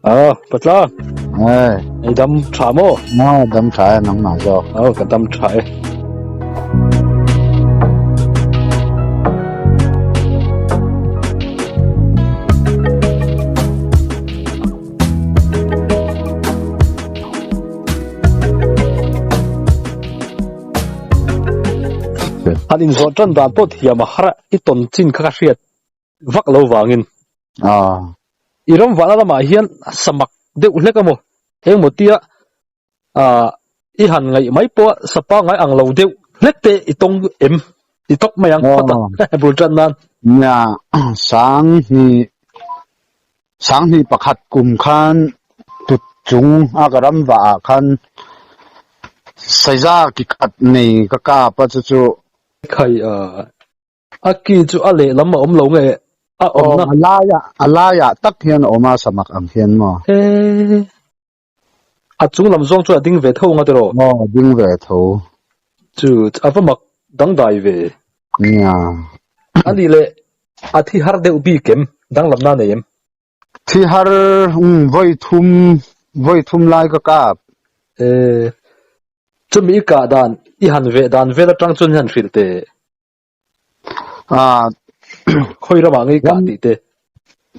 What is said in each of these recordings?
Ah, patla. Eh. Ei dam tha mo? Ah, dam tha e nang ma zo. Oh, ka dam tha e. Han in zawh tan dan pawh thiam a har a, i tawn chin kha ka hriat vak lo vangin. Ah. I ram vahna lamah hian samak deuh hlek a maw? Engmaw tia ah i han ngaih mai pawh a sa pangngai ang lo deuh hlek te i tawng em? I tawp mai ang phawt a bul tan nan. Nia, Sanghnih Sanghnih pakhat kum khan tut chung a ka ram vah ah khan saiza ki khat nei ka kap a chu chu. Khai a. A ki chu a lehlam a awm lo nge a awmna? Aw, a laiah, a laiah tak hian a awm a, samak ang hian maw? E, a chung lam zawng chuan a ding ve tho ang a tiraw? Aw, a ding ve tho. Chu, a va mak dangdai ve. Nia. A nih leh, a thi har deuh bik em? Danglamna a nei em? Thi har, umm, vawi thum, vawi thum lai ka kap. E, chumi i kah dan, i han veh dan vel atang chuan i han hrilh teh. Ah, Khawi ramah ngei kah tih te.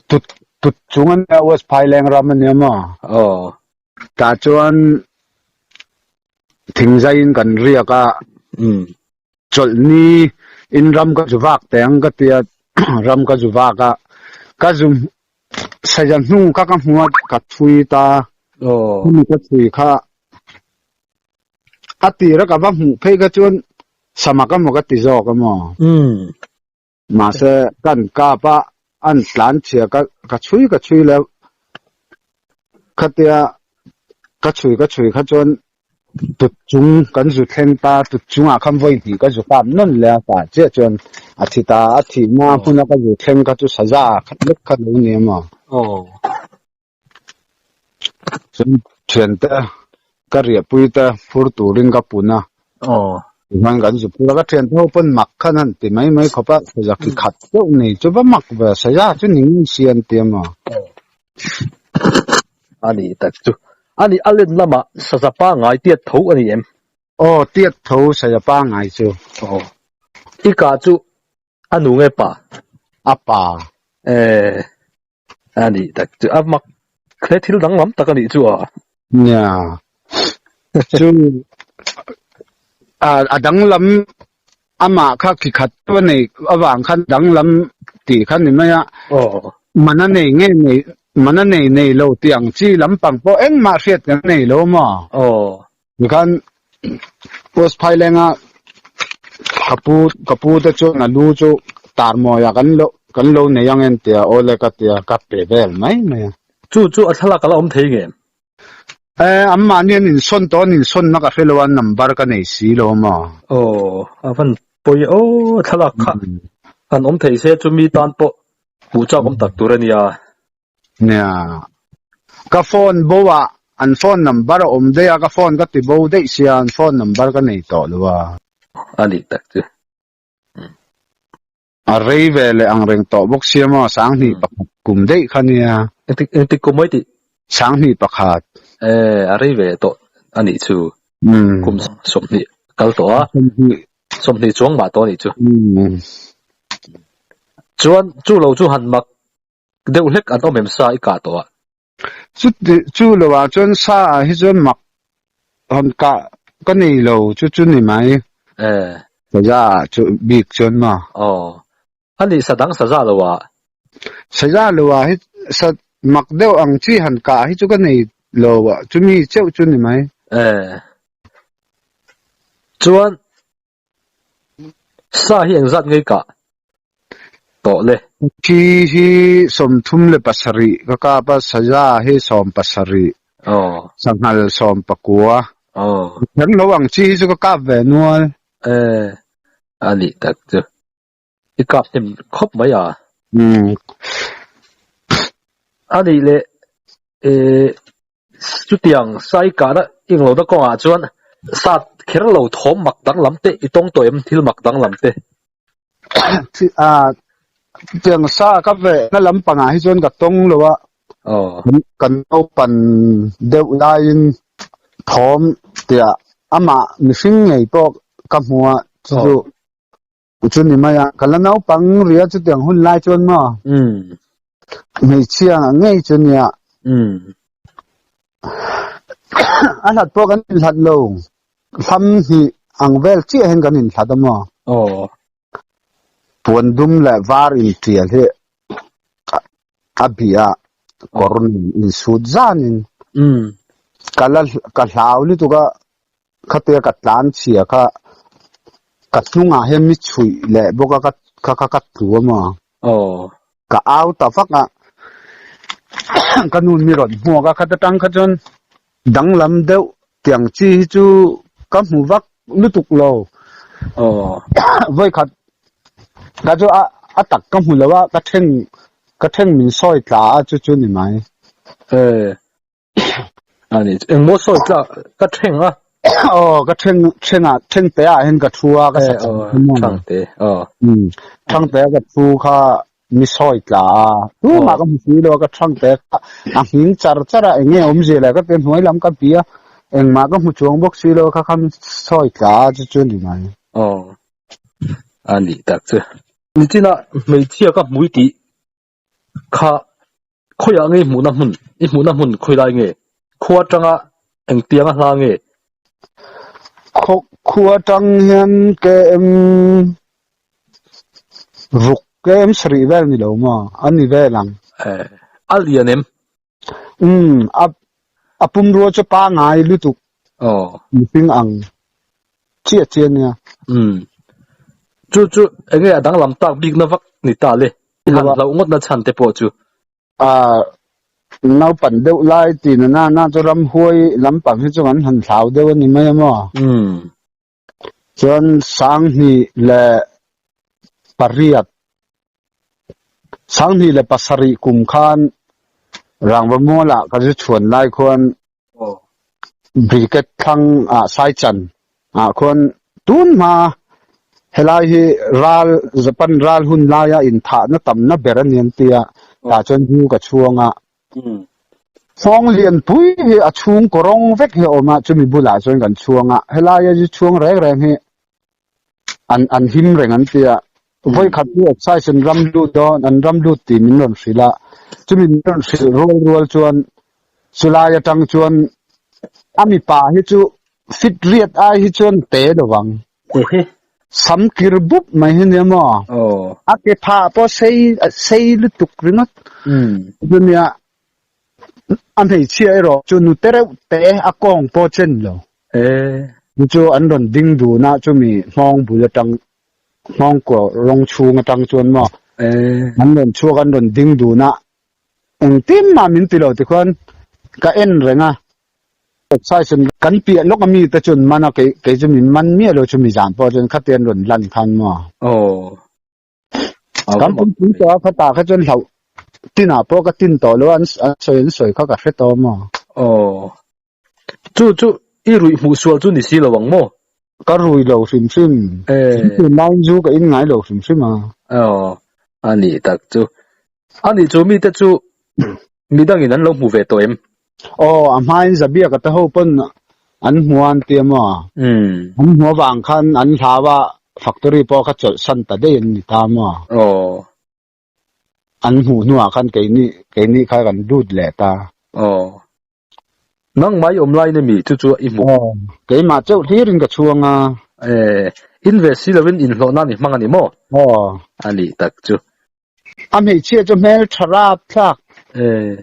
Tut, tut chung a nia, West Phaileng ram a nia maw? Aw. Tah chuan thingzaiin kan riak a. Umm. Chawlhni in ram ka zu vak teh ang ka tia ram ka zu vak a, ka zu saia hnu kha ka hmu a ka chhui ta, hemi ka chhui kha a tira ka va hmuh phei kha chuan samak emaw ka ti zawk emaw. Mahse kan kap a an tlan chhia ka ka chhui ka chhui leh khatia ka chhui ka chhui kha chuan tut chung kan zu thleng ta tut chungah khan vawi hnih ka zu kap nawn leh a tah chiah chuan a thi ta a thihna hmuna ka zu thleng kha chu saza khat lek kha lo ni emaw. Chuan thiante ka riahpui te phur turin ka pun a. Tichuan kan zu phur a, ka thiante ho pawn mak khan an ti mai mai khawp a, saza khi khat deuh nei chu va mak ve, saza chu ni ngei si an ti a maw? A ni tak chu. A ni, a len lamah saza pangngai tiat tho a ni em? Aw, tiat tho saza pangngai chu. Aw. I kah chu A nu nge pa? A pa. Eh, a nih tak chu. A mak hle thil danglam tak a nih chu a. Nia. Chu a a danglam amah kha khi khat a nei avang khan danglam tih kha ni mai a. Aw. Man a nei nge nei man a nei nei lo tih ang chi lampang pawh engmah hriat kan nei lo maw? Aw. Tikhan post phailenga ka pu ka pu te chuan a lu chu tar mawiah kan lo kan lo nei ang en tia aw le ka tia ka pe vel mai mai a. Chu chu a thlalak a la awm thei nge? E, an mahni an insawn tawh an insawnna ka hre lo a, number ka nei si lo maw? Aw, a van pawi aw a thlalak kha han awm thei se chu mi tan pawh hmuh chak awm tak tur a nia. Nia. Ka phone bo ah an phone number a awm daih a, ka phone ka ti bo daih sia an phone number ka nei tawh lo a. A nih tak chu. A rei ve leh ang reng tawh bawk sia maw, sanghnih pakhat kum daih kha nia. Engtik engtik kum mai tih? Sanghnih pakhat. E, a rei ve tawh a nih chu. Kum 20 kal tawh a. 20 chuang mah tawh a nih chu. Chuan chu lo chu han mak Deuh hlek an awm em sa i kah tawh a? Chuti chu lo ah chuan sa ah hi chuan mak hawn kah ka nei lo chu chu ni mai. Eh. Saza ah chu bik chuan maw? Aw. A nih sa dang saza lo ah? Saza lo ah hi sa mak deuh ang chi han kah hi chu ka nei lo a chumi cheuh chu ni mai. Eh. Chuan Sa hi engzat ngei kah tawh le? Thi hi 37 ka kap a, saza hi 17, sanghal 19. Kher lo ang chi hi chu ka kap ve nual. E, a nih tak chu. I kap hnem khawp mai a. A nih leh, e, Chutiang sai kahna englohna kawngah chuan sat kher lo thawm mak danglam te i tawng tawh em thil mak danglam te? Chutiang sa ka vehna lampangah hi chuan ka tawng lo a. Kan naupan deuh laiin thawm tiah amah mihring ngei pawh ka hmu a, chu chu chu ni mai a. Ka la naupang ri a chutiang hun lai chuan maw hmeichhia ngei chu nia. A hlat pawh kan inhlat lo, hlam hnih ang vel chiah hian kan inhlat a maw. Puan dum leh var intial hi a bih a, kawr nen insut zanin ka la ka hlau lutuk a, khatia ka tlan chhia kha ka hnungah hian mi chhuih leh bawk a ka ka ka tlu a maw. Ka au ta vak a, ka nu mi rawn hmuak a, khata tang kha chuan danglam deuh tiang chi hi chu ka hmu vak lutuk lo. Vawikhat ka chu a a tak ka hmu lo a, ka then ka then min sawi tla a chu chu ni mai. Ani engmaw sawi tla ka thleng a. Aw ka thleng thleng ah thleng te ah hian ka thu a ka sa thlang te aw. Um thlang te ka thu kha mi sawi tla a tu mah ka hmu si lo ka thlang te a nghing char char a enge awmzia le ka ti hnuai lam ka bia engmah ka hmu chuang bawk si lo kha kha mi sawi tla a chu chu ni mai. Aw ani tak chu. Nichina hmeichhia ka hmui tih Kha khawiah nge i hmuhna hmun? I hmuhna hmun khawi lai nge? Khua atanga engtianga hla nge? Khaw khua atang hian KM ruk KM sarih vel ni lo maw? A ni vel ang. Eh, a lian em? Umm, a a pumrua chu pangai lutuk. Aw. Mihring ang chiah chiah nia. Umm. Chu chu enge a danglam tak bikna vak ni ta le? I han hlauh ngawtna chhan te pawh chu. Ah, naupan deuh lai ti na na na chu ramhuai lampang hi chu kan han hlau deuh a ni mai a maw? Umm. Chuan sanghnih leh pariat, sanghnih leh pasarih kum khan Rangva mualah ka zu chhuan lai khuan Brigade thlang ah Saichan ah khuan tun hma helai hi ral Japan ral hun laia inthahna tamna ber a ni an ti a, tah chuan zu ka chhuang a. Nghawng lianpui hi a chhung kawrawng vek hi a awm a, chumi bulah chuan kan chhuang a, helaia zu chhuang reng reng hi an an him reng an ti a, vawi khat chu exercise an ram lut dawn an ram lut tih min rawn hrilh a, chumi min rawn hrilh rual rual chuan chulai atang chuan a mipa hi chu fit riat ai hi chuan te lovang. Sam kir bup mai hi nia maw? A ke phah pawh sei sei lutuk ringawt. Chunia a hmeichhia erawh chu nute reuh te a kawng pawh chen lo. Chu chu an rawn ding dun a chumi nghawng bul atang nghawng kaw rawng chhung atang chuan maw an rawn chhuak an rawn ding dun a engtin mah min ti lo tikhuan ka en reng a. Exercise in kan piah lawk a mi te chuan man a kei kei chu min man miah lo chu mi zan pawh chuan khatian rawn lan khan maw. Aw. Kan pumpui tawh a khatah kha chuan hlauh tinah pawh ka tin tawh lo a an sawi an sawi kha ka hre tawh maw. Aw. Chu chu i ruih hmuh sual chu ni si lo ang maw? Ka rui lo hrim hrim. Eh. Tunlaiin zu ka in ngai lo hrim hrim a. Aw. A nih tak chu. A nih chu mite chu midangin an lo hmu ve tawh em? Aw, a hmain Zabiaka te ho pawn an hmu a an ti a maw? An hmu avang khan an hlau a, factory pawh kha chawlhsan ta daih an ni ta maw? Aw. An hmuh hnuah khan keini keini kha kan lut leh ta. Aw. Nangmah i awm lain emi chu chu i hmuh? Aw, keimah chauh hlirin ka chhuang a. Eh, in ve si lovin inhlawh nan i hmang a ni maw? Aw. A nih tak chu. A hmeichhia chu hmel tha rap thlak. Eh.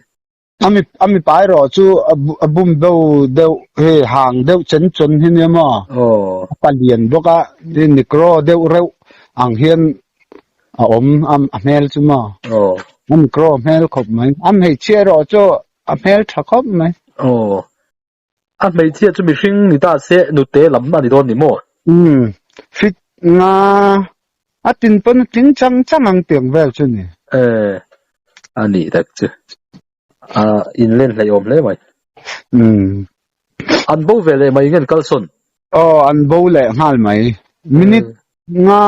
A mi a mipa erawh chu a bum bo deuh hei hang deuh chen chawn hi nia maw? Aw. A palian bawk a, negro deuh reuh ang hian a awm a hmel chu maw? Aw. A negro hmel khawp mai. A hmeichhia erawh chu a hmel tha khawp mai. Aw. A hmeichhia chu mihring ni ta se nute lam a ni dawn ni maw? Umm. Fit nga a tin pawn a tling chang chang ang tiang vel chu ni. Eh. A nih tak chu. A in len hleih awm hle mai. Umm. An bo ve leh mai nge an kal sawn? Aw an bo leh nghal mai. Minute nga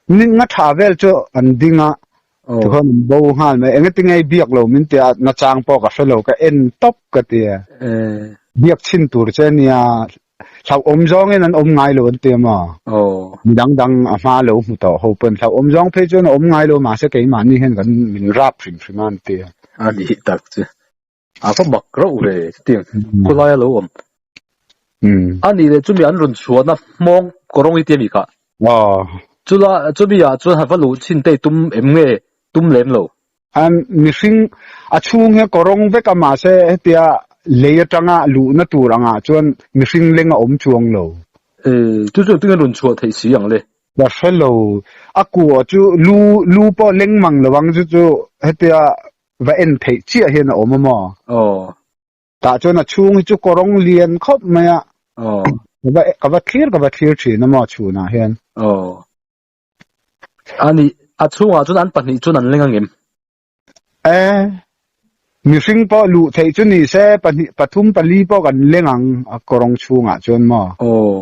minute nga tha vel chu an ding a. Tikhuan an bo nghal mai. Engatinge i biak lo min tia nachang pawh ka hre lo ka en tawp ka ti. Biak chhin tur che nia hlauhawm zawngin an awm ngai lo an ti maw? Mi dang dang a hma lo hmu tawh ho pawn hlauhawm zawng phei chuan a awm ngai lo mahse keimahni hian kan min rap hrim hrim a an ti. A ni tak chu. A va mak rauh ve chutiang khawlaia lo awm. A nih leh chumi an rawn chhuahna hmawng kawrawng i ti a mi kha? Chula chumi ah chuan han va luh chhin te i tum em nge tum lem lo? Mihring a chhung hi kawrawng vek a mahse hetia lei atanga luhna tur angah chuan mihring leng a awm chuang lo. Chu chu engtin nge rawn chhuah theih si ang le? Ka hre lo. A kua chu lu lu pawh leng mang lo ang chu chu hetia va en theih chiah hian a awm a maw? Aw. Tah chuan a chhung hi chu kawrawng lian khawp mai a. Aw. Ka va ka va thlir ka va thlir thin a maw chhunah hian. Aw. Ani a chhungah chuan an pahnih chuan an leng angem? E, mihring pawh luh theih chu ni se pahnih pathum pali pawh kan leng ang a kawrawng chhungah chuan maw? Aw.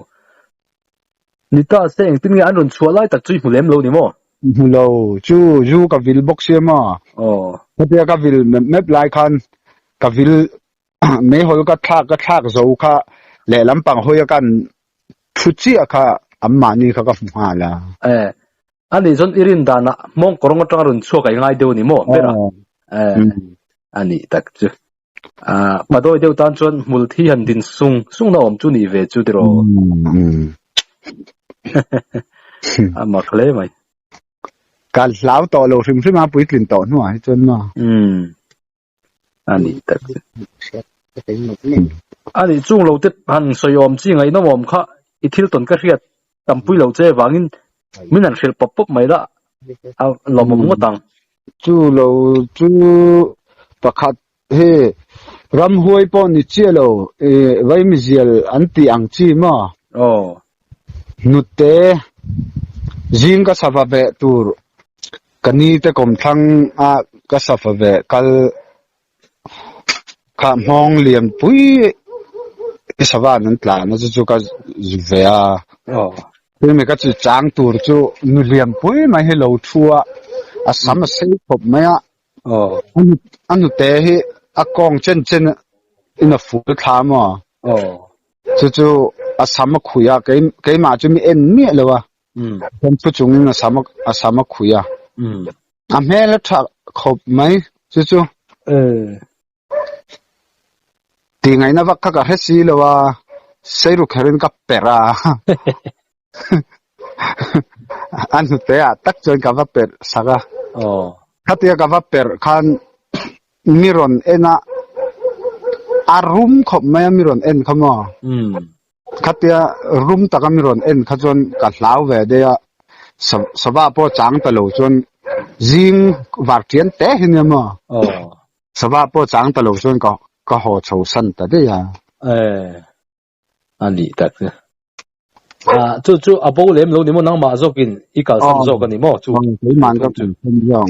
Ni ta se engtin nge an rawn chhuah lai tak chu i hmu lem lo ni maw? Hmu lo, chu zu ka vil bawk sia maw? Aw. Hetia ka vil mep mep lai khan ka vil meihawl ka thlak ka thlak zo kha lehlam pang hawi a kan thu chiah kha an mahni kha ka hmu nghal a. E, ani chuan i rin danah hmawng kawrawng atanga rawn chhuak a i ngai deuh a ni maw? Ber a. E, ani tak chu. Ah, padawi deuh tan chuan hmul thi han din sung sung na awm chu ni ve chu tiraw. A mak hle mai. Ka hlau tawh lo hrim hrim a puitlin tawh hnuah hi chuan maw. Umm. A ni tak chu. A nih chung lo te han sawi awm chi ngaihnawm awm kha i thil tawn ka hriat tampui lo che vangin min han hrilh pawp pawp mai la a lawmawm ngawt ang. Chu lo chu pakhat hi ramhuai pawh ni chiah lo i vaimizial an tih ang chi maw? Aw. Hnute zing ka sava veh tur ka ni te kawmthlang a ka sava veh kal Kha hmawng lian pui i savan an tlan a chu chu ka zu ve a. Tumi ka chi chang tur chu nu lian pui mai hi lo thu a, a sam a sei khawp mai a. A hnute hi a kawng chen chen in a ful thla maw? Chu chu a sam a khui a, keimah chu mi en miah lo a. Kan thu chungin a sam a sam a khui a. A hmel a tha khawp mai chu chu. Tih ngaihna vak kha ka hre si lo a, seiru kherin ka perh a. A hnute ah tak chuan ka va perh sak a. Khatia ka va perh khan mi rawn en a, a rum khawp mai a mi rawn en kha maw. Khatia rum taka mi rawn en kha chuan ka hlau ve daih a, sava pawh chang ta lo chuan zing var tian te hi nia maw? Sava pawh chang ta lo chuan ka ka haw chho san ta daih a. Eh, a nih tak chu. Ah, chu chu a bo lem lo ni maw nangmah zawkin i kalsan zawk a ni maw chu? Keimah ka kalsan zawk.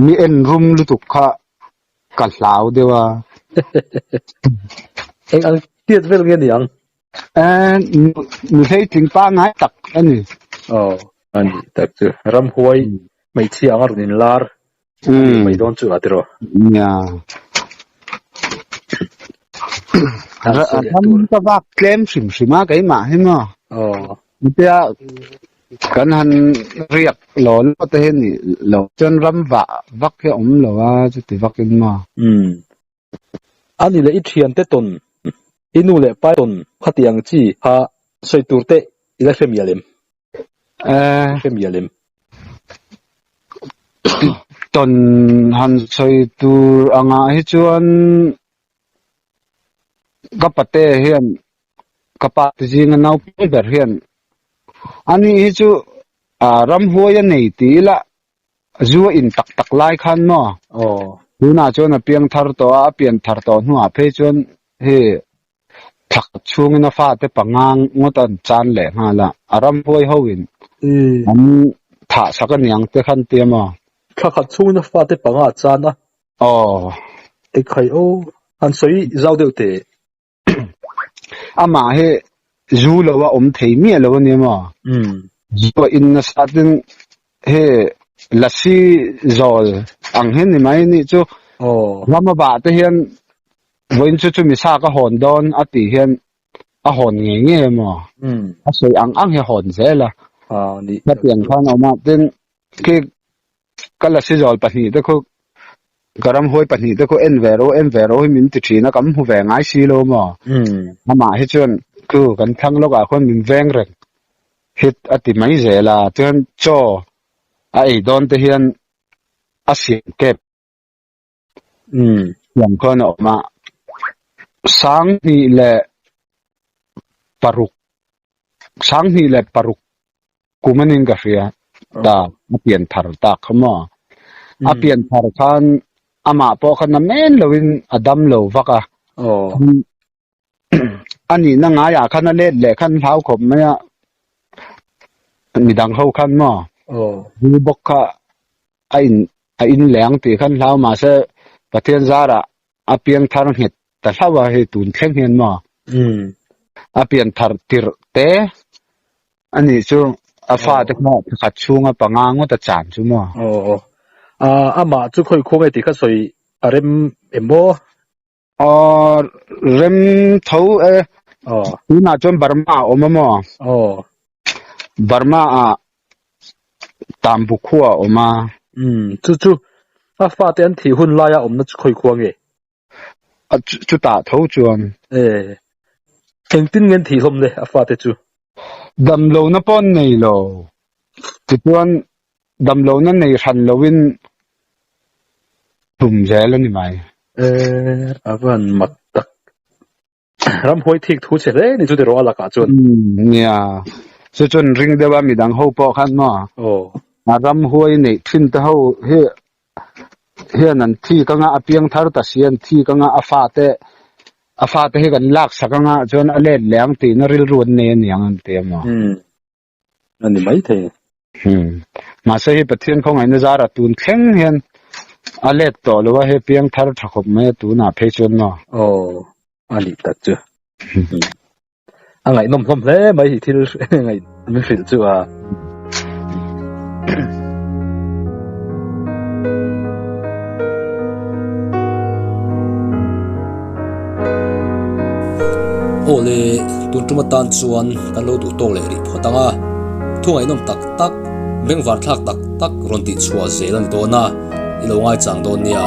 Mi en rum lutuk kha Ka hlau deuh a. Eng ang tiat vel nge ni ang? Eh, nu hleitling pangngai tak a ni. Aw, a ni tak chu. Ramhuai hmeichhia anga rawn inlar a nih mai dawn chu a tiraw? Nia. Ram ka vak tlem hrim hrim a keimah hi maw? Aw. Tia Kan han riak lo lo te hi ni lo chuan ram vah vak hi a awm lo a chuti vak in maw. Umm. A ni leh i thian te tawn, i nu leh pa tawn khati ang chi kha sawi tur te i la hre mial em? Eh. Hre mial em? Tawn han sawi tur angah hi chuan ka pate hian ka pa te zinga naupang ber hian ani hi chu ah ramhuai a nei tih ila zu a in tak tak lai khan maw tunah chuan a piang thar tawh a a pian thar tawh hnuah phei chuan hei thla khat chhungin a fate panga ngawt an chan leh nghal a a ramhuai ho in an thah sak aniang te khan tia maw thla khat chhungin a fate panga a chan a aw ekhai aw han sawi zau deuh teh. Amah hi zu lo a awm thei miah lo a nia maw? Zu a in nasa tin he. Lasi zawl ang hian ni mai nih chu. Ram a vah te hian vawiin chu chumi sa ka hawn dawn a tih hian a hawn ngei ngei emaw a sawi ang ang hi a hawn zel a. Hetiang khan a awm a, tin khi ka lasi zawl pahnih te khu ka ramhuai pahnih te khu en ve ro en ve ro hi min ti thin a kan hmu ve ngai si lo maw amah hi chuan khu kan thlang lawkah khuan min veng reng hit a ti mai zel a chuan chaw a ei dawn te hian a siam kep siam khuan a awm a sanghnih leh paruk sanghnih leh paruk kum anin ka hria ta a pian thar tak kha maw a pian thar khan amah pawh khan a men loin a dam lo vak a a nihna ngaiah khan a let leh khan hlau khawp mai a midang ho khan maw zu bawk kha a in a in leng tih khan hlau mahse Pathian zarah a piang thar nghet ta hlauh a hei tun thleng hian maw a pian thar tirh te a nih chu a fa te kha pakhat chhunga panga ngawt a chan chu maw. Aw amah chu khawi khaw nge tih kha sawi a rem em aw? Aw rem tho e. Aw. Tunah chuan Burma a awm a maw? Aw. Burma ah Tambu khua a awm a. Umm chu chu a fate an thih hun laia awmna chu khawi khua nge? A chutah tho chuan. E. Engtin nge an thih hlawm le a fate chu? Damlohna pawh an nei lo. Tichuan damlohna nei hran loin tum zel a ni mai. E, a van mak tak. Ramhuai thik thu che hle ni chu tiraw a lakah chuan. Nia, chu chuan ring deuh a midang ho pawh khan maw? Aw. A ramhuai neih thin te ho hi hian an thik anga a piang thar ta si an thik anga a fate a fate hi kan lak sak anga chuan a let leh ang tihna rilru an nei aniang an ti a maw? Umm. A ni mai thei. Umm. Mahse hei Pathian khawngaihna zara tun thleng hian a let tawh lo a, hei piang thar tha khawp mai a tunah phei chuan maw? Aw, a nih tak chu. A ngaihnawm hlawm hle mai hi thil ngaih min hrilh chu a. Aw le, tun tum atan chuan kan lo duh tawk leh rih phawt ang a, thu ngaihnawm tak tak, bengvar thlak tak tak rawn tih chhuah zel a ni dawn a, i lo ngaichang dawn nia.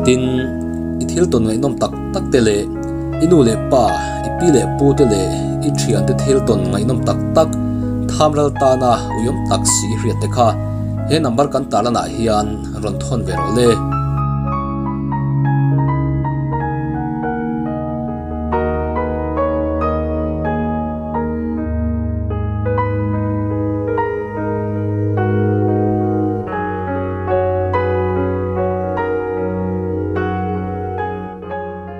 Tin, i thil tawn ngaihnawm tak tak te leh i nu leh pa, i pi leh pu te leh i thian te thil tawn ngaihnawm tak tak, tham ral tana uiawm tak si i hriat te kha he number kan tarlanah hian rawn thawn ve rawh le.